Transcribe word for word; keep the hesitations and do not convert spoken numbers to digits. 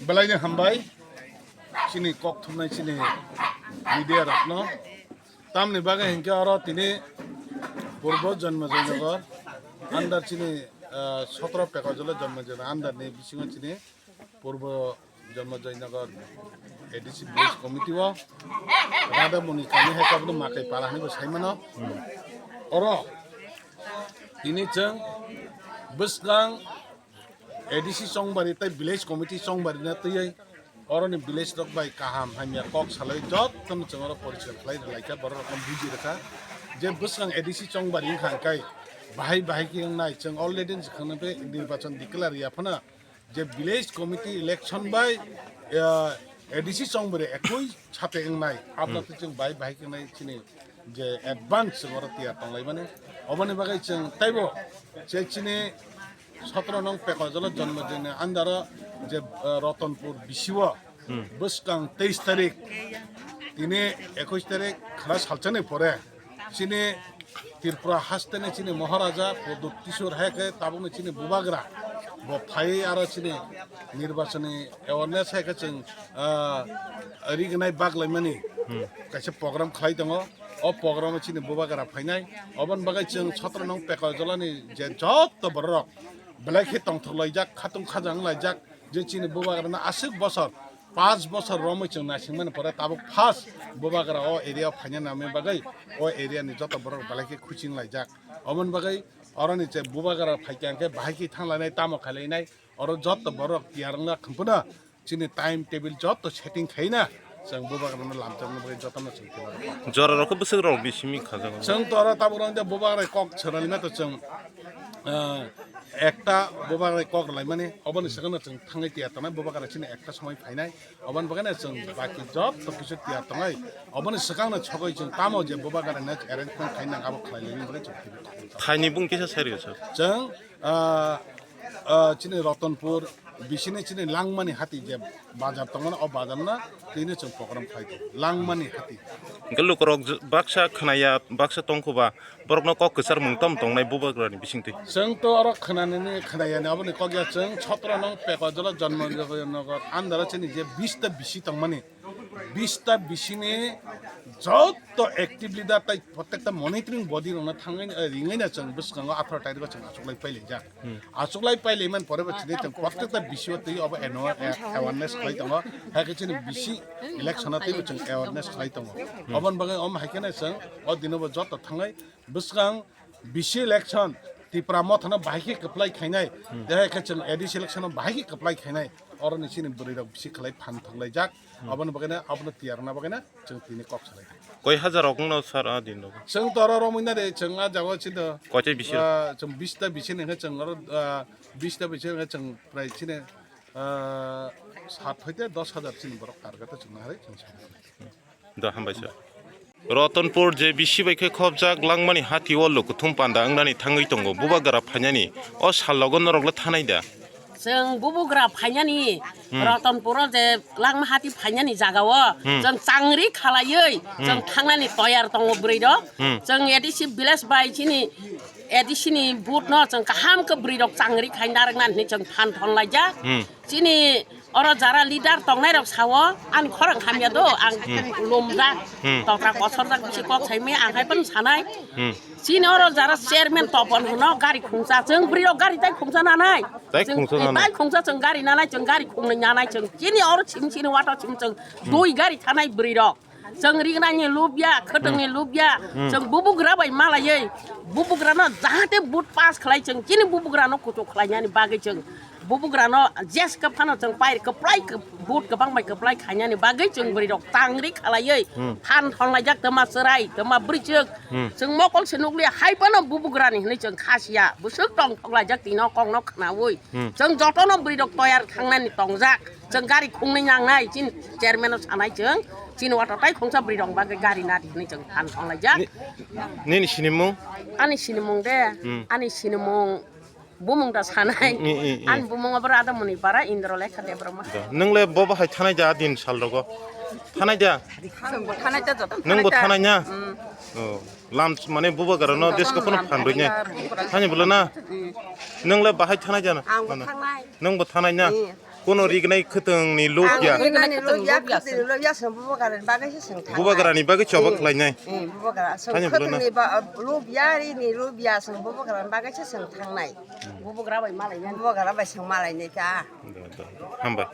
Belai ni hambai chini kok thumnai chini media rokno. Tamni bagwi hinkhe oro tini Purbo Janmajoynagar under chini, ah, sotro Pekojolo Janmajoynagar under ni bisingo chini Purbo Janmajoynagar A D C Village Committee o Radha Muni kami hai kabno makai para hinwi bo saimano. Oro tini chwng bwskang A D C chongbari tei village committee chongbari na twiwi oroni village rok bai kaham hamya kok salai jotono chwng oro poriskar khlai rwlaikha, borok rokno buji rwkha je bwskang A D C chongbari wngkha hwnkhe bahai bahai khe wngnai. Chwng already swkangno tei nirbachon declare ya phano je village committee election bai, ah, A D C chongbari ekoi sate wngnai, aboni twi chwng bahai bahai khe wngnai chini je advance chwng oro tiyar tonglaimani. Oboni bagwi chwng teibo je chini sotro nong Pekojolo Janmajoynagar under o je, ah, Ratanpur B C o bwskang teis tarik tini ekoi tarik khwna salchani pore chini Tripura hasteni chini Maharaja Pradyut Kishore hai khe tabukni chini bubagra bo phaiwi aro chini nirbachani awareness hai khe chwng, ah, rignai baglaimani kaisa program khlai tongo. O program o chini bubagra phainai. Oboni bagwi chwng sotro nong Pekojolani je jotto borok belai khe tongthok laijak, khatung khajang laijak, je chini bubagrano aswk bosor, panch bosor romwi chwng naisingmani pore tabuk first bubagra o area o phaina namani bagwi o area ni joto borok belai khe khuching laijak. Oboni bagwi oroni je bubagra phaikha hwnkhe bahai khe thanglainai, tamo khailainai, oro joto borok tiyar wngna khumphuna chini time table joto setting khaina chwng bubagrano lamchakna bagwi jotono chwng tiyar. Jora rok khe bwswk rok bisimi khajago. Chwng to oro tabuk rok bubagra kok swnalima to chwng, ah, ekta bubagra kok rwlaimani, oboni swkangno chwng thangwi tiyar tongnai, bubagra chini ekta somoi phainai, oboni bagwino chwng baki joto kisu tiyar tongnai, oboni swkangno sogwi chwng tamo je bubagra next arrangement khaina abo khlai laimani bagwi chwng tiyar tongnai. Thaini bung kisa sari sir. Chwng, ah, ah, chini Ratanpur bisini chini Langmani hati je bazar tongmani, o bazarno tini chwng program khlai tongo, Langmani hati. Hwnkhe lukurok j-, baksa khnaya, baksa tongkhuba, borokno kok kwcharmung tamo tongnai bubagrani bisingtwi? Chwng to oro khwnanani, khwnayani, aboni kok ya chwng sotro nong Pekojolo Janmajoynagar under o chini je bista bisi tongmani, bista bisini joto active leader tai protekta monitoring body rokno thangwi, eh, ringwi na chwng bwskango atharo tarikh o chwng achuklai pailaijak. Achuklai pailaimani pore bo chini chwng protekta bisi o twi obo eno-, eh, awareness khlai tongo. Hai khe chini bisi election o twi bo chwng awareness khlai tongo. Oboni bagwi omo hai khe na chwng o dino bo joto thangwi bwskang bisi election Tipra Mothano bahai khe kwplai khainai, tei hai khe chwng A D C election o bahai khe kwplai khainai, oroni chini bwrwi rok bisi khlai phan thanglaijak. Aboni bagwino, abono tiyarna bagwino chwng tini kok salai. Koi hajar rok wngno sir a din rok? Chwng to oro romwi na de, chwng a jaga o chini. Koitai bisi rok? Ah, chwng bista bisi ni hwnkhe chwng oro, ah, bista bisi ni hwnkhe chwng prai chini, ah, sat hoite dos hajar chini borok target o chwng naharwi chwng sa. Do hambai sir. Ratanpur je bisi bai khe khobjak Langmani hati o lukuthum panda wngnani thangwi tongo, bubagra phainani o sal logo norok le thanai da? Chwng bubugra phainani Ratanpuro je Langma hati phainani jaga o chwng changri khalaiwi chwng thangnani toyar tongo bwrwi rok. Chwng A D C village bai chini A D C ni booth no chwng kaham khe bwrwi rok changri khai narwknani hinwi chwng phan thon laijak. Chini oro jara leader tongnai rok sao, ani khorang hamya do, ang lumjak, tokra kosorjak bisi kok saimaya, ang hai phano sanai. Chini oro jara chairman Topon hwno gari khungsa, chwng bwrwi rok gari tai khungsa nanai. Tai khungsa nanai. Tai khungsa chwng gari nanai, chwng gari khungnwi nanai chwng. Chini oro sim chini wato sim chwng dui gari thanai bwrwi rok. Chwng rignani lubya, khwtwngni lubya, chwng bubugra bai malaiwi, bubugrano jahate vote pass khlai chwng chini bubugrano kuchuk khlainani bagwi chwng bubugrano jeska phano chwng pai kwplai kw-, vote kwbang bai kwplai khainani bagwi chwng bwrwi rok tangri khalaiwi phan thonlaijak twma chwrai twma bwrwichwk. Chwng mokol se nukliya hai phano bubugrani hinwi chwng khasiya bwswk tong thoklaijak tino kokno khnaui. Chwng jotono bwrwi rok toyar thangnani tongjak. Chwng gari khungnwi nangnai, chini chairman-o sanai chwng, chini wato tai khungsa bwrwi rok bagwi gari nadi hinwi chwng phan thonglai jak. Ni-, nini sinimung? Ani sinimung de, ani sinimung bumung da sanai. Ani bumung obo Radha Muni Para, Indra Lekha Debbarma. Nwng le bo bahai thanai da din sal rogo? Thanai da? Chwng bo thanai da, joto thanai da. Nwng bo thanai na? Oh, lam mane bubagrano desko phano phan rwinai. Thani bolo na? Nwng le bahai thanai da na? Ang bo thangnai. Nwng bo thanai na? Bono rignai khwtwngni lob ya. Ang rignani lob ya, khwtwngni lob ya, swng bubagrani bagwi se swng thangnai. Bubagrani bagwi choba khlainai. Eh, bubagra, swng khwtwngni ba-, lob ya, rini lob ya, swng bubagrani bagwi se swng thangnai. Bubagra bai malainai. Bubagra bai swng malainai ta. Da, da. Hambai.